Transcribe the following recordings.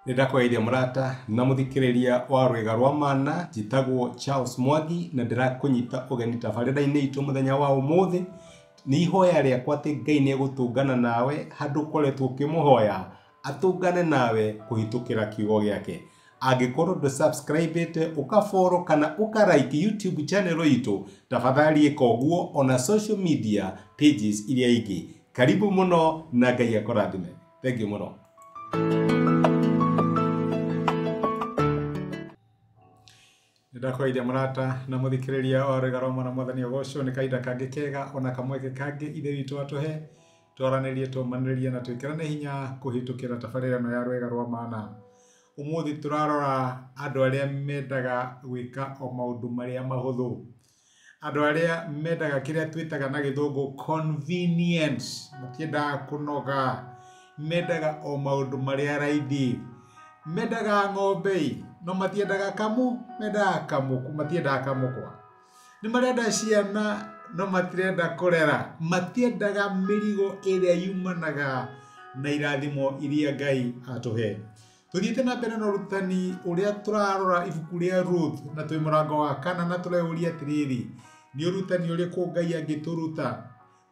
Nĩndakũgeithia mũrata na mũthikĩrĩria wa rwĩga rwa mana. Njĩtagwo Charles Mwangi na ndĩrakũnyita ũgeni tabarĩra-inĩ itũ mũthenya wa ũmũthĩ. Nĩ ihoya rĩakwa atĩ Ngai nĩ egũtũngana nawe handũ ũkoretwo ũkĩmũhoya atũngane nawe kũhĩtũkĩra kiugo gĩake. Angĩkorwo ndũ subscribe ũka follow kana ũka like YouTube channel itũ, tafadhali ĩka ũguo ona social media pages iria ingĩ. Karibu mũno na Ngai akũrathime. Thank you mũno. Nĩndakũgeithia mũrata na mũthikĩrĩria wa rwĩga rwa mwana. Mwathani ũgocwo nĩ kahinda kangĩ kega ona kamweke kangĩ Ithe witũ atũhe twaranĩrie, tũmanĩrĩrie na twĩkĩrane hinya kũhĩtũkĩra tabarĩra ĩno ya rwĩga rwa mana. Ũmũthĩ tũrarora andũ arĩa mendaga gwĩka o maũndũ marĩa mahũthũ, andũ arĩa mendaga kĩrĩa twĩtaga na gĩthũngũ convenience, matiendaga kũnoga, mendaga o maũndũ marĩa raithi, mendaga ng'ombe no matiendaga kamũ, mendaga kamũku, matiendaga kamũkwa. Nĩ marenda ciana no matirenda kũrera, matiendaga mĩrigo ĩrĩa yumanaga na irathimo iria Ngai atũhe. Tũthiĩte na mbere na ũrutani ũrĩa tũrarora ibuku rĩa Ruth na twĩ mũrango wa kana na tũreyũria atĩrĩrĩ, nĩ ũrutani ũrĩkũ Ngai angĩtũruta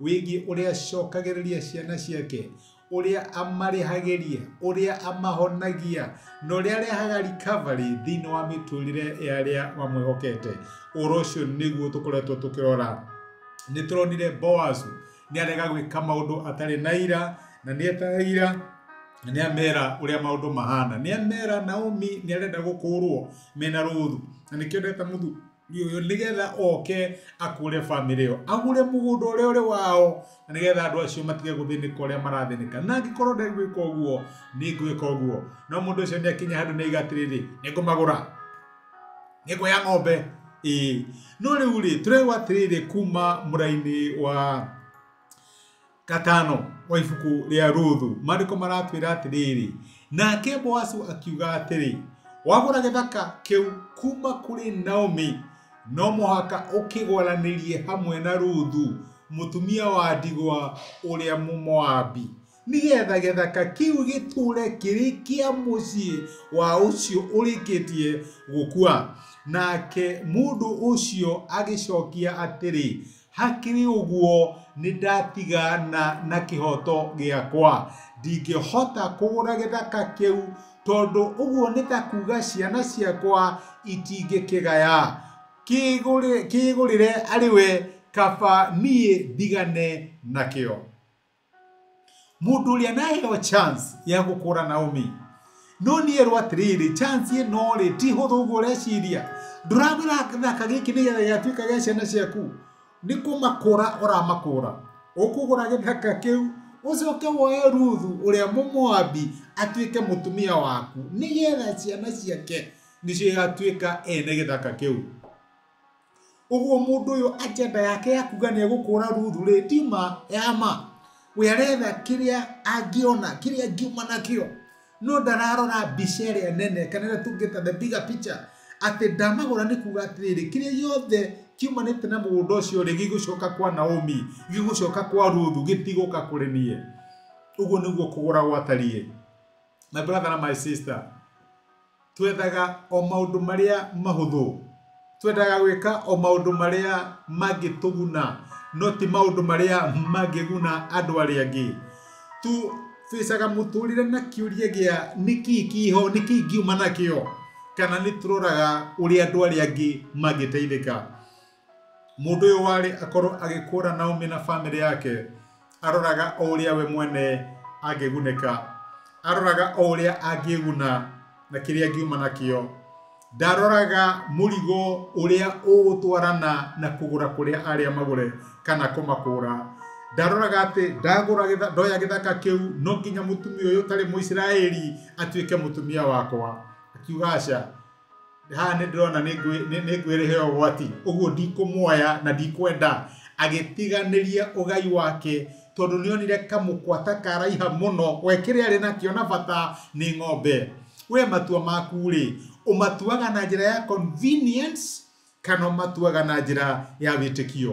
wĩgiĩ ũrĩa acokagĩrĩria ciana ciake, ũrĩa amarĩhagĩria, ũrĩa amahonagia na ũrĩa arehaga recovery thĩinĩ wa mĩtũrĩre ya arĩa mamwĩhokete. Ũhoro ũcio nĩguo tũkoretwo tũkĩrora. Nĩ tũronire Boazu nĩ arega gwĩka maũndũ atarĩ na ira na nĩ etaira na nĩ amera ũrĩa maũndũ mahana. Nĩ amera Naomi nĩ arenda gũkũrwo mena Ruthu na nĩkĩo ndeta mũthuri ũyũ nĩgetha oke akũre bamĩrĩ ĩyo, agũre mũgũnda ũrĩa ũrĩ wao na nĩgetha andũ acio matige gũthĩnĩka ũrĩa marathĩnĩka. Na angĩkorwo ndegwĩka ũguo, nĩ ngwĩka ũguo. No mũndũ ũcio nĩ akinya handũ nĩ aiga atĩrĩrĩ, nĩ ngũmagũra, nĩ nguoya ng'ombe. Ĩĩ, no rĩu rĩ, tũrerwo atĩrĩrĩ kuma mũraini wa gatano wa ibuku rĩa Ruthu, maandĩko maratwĩra atĩrĩrĩ, nake Boazu akiuga atĩrĩ, wagũra gĩthaka kĩu kuma kũrĩ Naomi, no mũhaka ũkĩgũranĩrie hamwe na Ruthu mũtumia wa ndigwa ũrĩa Mũmoabi, nĩgetha gĩthaka kĩu gĩtũũre kĩrĩ kĩa mũciĩ wa ũcio ũrĩkĩtie gũkua. Nake mũndũ ũcio agĩcokia atĩrĩ, hakĩrĩ ũguo nĩndatigana na kĩhoto gĩakwa, ndingĩhota kũgũra gĩthaka kĩu tondũ ũguo nĩ ta kuga ciana ciakwa itingĩkĩgaya. Kĩgũrĩre arĩ we, kaba niĩ ndigane nakĩo. Mũndũ ũrĩa naheo chance ya gũkũra Naomi, no niĩ erwo atĩrĩrĩ, chance ĩno rĩ ti hũthũ ũguo ũreciria. Ndũragũra gĩthaka gĩkĩ nĩgetha gĩgatuĩka gĩa ciana ciaku, nĩ kũmakũra ũramakũra. Ũkũgũra gĩthaka kĩu ũcoke woe Ruthu ũrĩa Mũmoabi atuĩke mũtumia waku nĩgetha ciana ciake nĩcio igatuĩka ene gĩthaka kĩu. Ũguo mũndũ ũyũ agenda yake ya kuga nĩ egũkũra Ruthu rĩ ti ma ya ma. We aretha kĩrĩa angĩona, kĩrĩa angiuma nakĩo, no ndararora mbica ĩrĩa nene kana ĩrĩa tũngĩta the bigger picture, atĩ ndamagũra nĩ kuga atĩrĩrĩ, kĩrĩa gĩothe kiumanĩte na mũgũnda ũcio rĩ gĩgũcoka kwa Naomi, gĩgũcoka kwa Ruthu, gĩtigũka kũrĩ niĩ. Ũguo nĩguo kũgũra gwatariĩ. My brother na my sister, twethaga o maũndũ marĩa mahũthũ, twendaga gwĩka o maũndũ marĩa mangĩtũguna, no ti maũndũ marĩa mangĩguna andũ arĩa angĩ. Tũbecaga mũtũrĩre na kĩũria gĩa nĩkĩĩ kĩho, nĩkĩĩ ingiuma nakĩo, kana nĩ tũroraga ũrĩa andũ arĩa angĩ mangĩteithĩka. Mũndũ ũyũ warĩ akorwo agĩkũra Naomi na bamĩrĩ yake, aroraga o ũrĩa we mwene angĩgunĩka, aroraga o ũrĩa angĩguna na kĩrĩa angiuma nakĩo. Ndaroraga mũrigo ũrĩa ũgũtwarana na kũgũra kũrĩa arĩa magũre kana kũmakũra. Ndaroraga atĩ ndagũra ndoya gĩthaka kĩu no nginya mũtumia ũyũ ũtarĩ Mũisiraeli atuĩke mũtumia wakwa. Akiuga aca, haha nĩ ndĩrona nĩ ngwĩrĩhe ũgwati, ũguo ndikũmuoya na ndikwenda. Agĩtiganĩria ũgai wake tondũ nĩonire kamũkwa ta karaiha mũno, we kĩrĩa arĩ nakĩo na bata nĩ ng'ombe. We matua maku rĩ, ũmatuaga na njĩra ya convenience kana ũmatuaga na njĩra ya wĩtĩkio?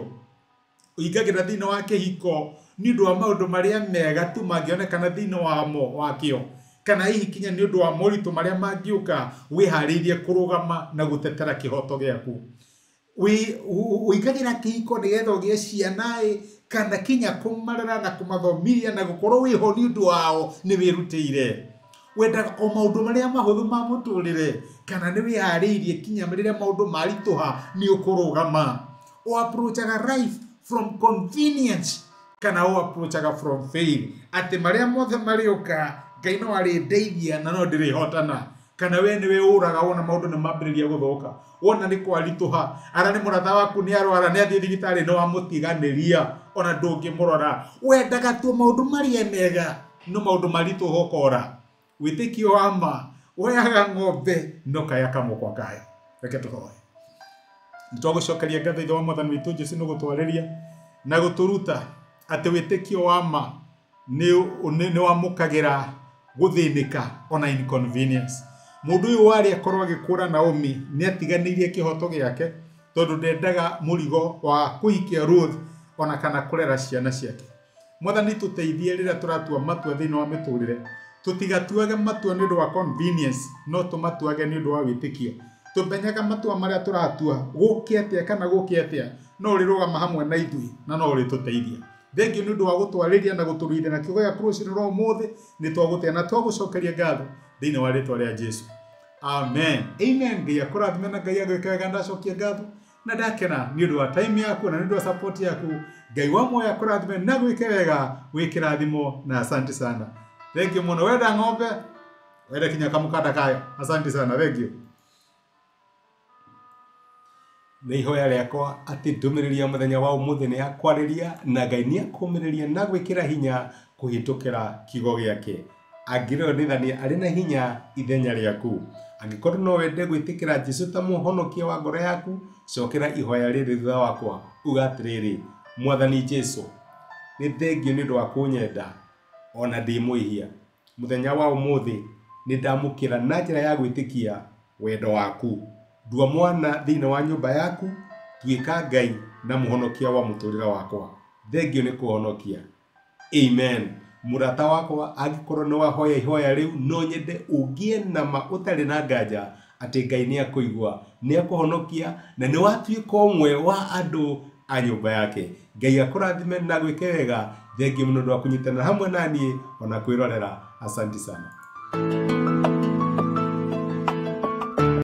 Ũingagĩra thĩinĩ wa kĩhiko nĩ ũndũ wa maũndũ marĩa mega tu mangĩonekana thĩinĩ wamo wakĩo, Kana hihi kinya nĩ ũndũ wa moritũ marĩa mangĩũka wĩharĩirie kũrũgama na gũtetera kĩhoto gĩaku. Wĩingagĩra kĩhiko nĩgetha ũgĩe ciana ĩ kana kinya kũmarera na kũmathomithia na gũkorwo wĩho nĩ ũndũ wao nĩ wĩrutĩire. Wendaga o maũndũ marĩa mahũthũ ma mũtũrĩre kana nĩ wĩharĩirie kinya rĩrĩa maũndũ maritũha nĩ ũkũrũgama. O approachaga life from convenience kana o approachaga from faith, atĩ marĩa mothe marĩũka Ngai no arĩndeithia na no ndĩrĩhotana. Kana we nĩwe ũraga wona maũndũ nĩ mambĩrĩria gũthũka, wona nĩ kwaritũha, ara nĩ mũrata waku nĩ arwara nĩ athiĩ thibitarĩ nĩ wamũtiganĩria ona ndũngĩmũrora. Wendaga tu maũndũ marĩa mega no maũndũ maritũha ũkora. Wĩtĩkio wa ma woyaga ng'ombe no kaya kamũkwa kayo. Reke tũhoe. Nĩtwagũcokeria ngatho Ithe wa Mwathani witũ Jesũ nĩ gũtwarĩria na gũtũruta atĩ wĩtĩkio wa ma nĩ wamũkagĩra gũthĩnĩka ona inconvenience. Mũndũ ũyũ warĩ akorwo agĩkũra Naomi nĩ atiganĩirie kĩhoto gĩake tondũ ndendaga mũrigo wa kũhikia Ruth ona kana kũrera ciana ciake. Mwathani tũteithie rĩrĩa tũratua matua thĩinĩ wa mĩtũrĩre, tũtigatuage matua nĩ ũndũ wa convenience no tũmatuage nĩ ũndũ wa wĩtĩkio. Tũmenyaga matua marĩa tũratua gũke atĩa kana gũke atĩa, no ũrĩrũgama hamwe na ithuĩ na no ũrĩtũteithia. Thengiũ nĩ ũndũ wa gũtwarĩria na gũtũruithia na kiugo gĩaku rũcinĩ rwa ũmũthĩ, nĩ twagũtĩa na twagũcokeria ngatho thĩinĩ wa rĩtwa rĩa Jesũ. Amen. Amen. Ngai akũrathime na Ngai agwĩke wega. Ndacokia ngatho na ndakena nĩ ũndũ wa time yaku na nĩ ũndũ wa support yaku. Ngai wa muoyo akũrathime na gwĩke wega, wĩ kĩrathimo na asante sana. Thank you mũno. Wenda ng'ombe, wenda kinya kamũkanda kayo. Asante sana. Thank you. Nĩ ihoya rĩakwa atĩ ndũmĩrĩri ya mũthenya wa ũmũthĩ nĩ yakwarĩria na Ngai nĩ akũmĩrĩria na gwĩkĩra hinya kũhĩtũkĩra kiugo gĩake. Angĩrĩonithania arĩ na hinya ithenya rĩaku. Angĩkorwo no wende gwĩtĩkĩra Jesũ ta mũhonokia wa ngoro yaku, cokera ihoya rĩrĩ thutha wakwa, uga atĩrĩrĩ, Mwathani Jesũ, nĩ thengio nĩ ũndũ wa kũnyenda ona ndĩ mwĩhia. Mũthenya wa ũmũthĩ nĩ ndamũkĩra na njĩra ya gwĩtĩkia wendo waku. Ndua mwana thĩinĩ wa nyũmba yaku, tuĩka Ngai na mũhonokia wa mũtũrĩre wakwa. Thengio nĩ kũhonokia. Amen. Mũrata wakwa, angĩkorwo nĩ wahoya ihoya rĩu, no nyende ũgĩe na ma ũtarĩ na nganja atĩ Ngai nĩ akũigua, nĩ akũhonokia na nĩ watuĩka ũmwe wa andũ a nyũmba yake. Ngai akũrathime na gwĩke wega. Thengio mũno ũndũ wa kũnyitanĩra hamwe na niĩ ona kwĩrorera. Asante sana.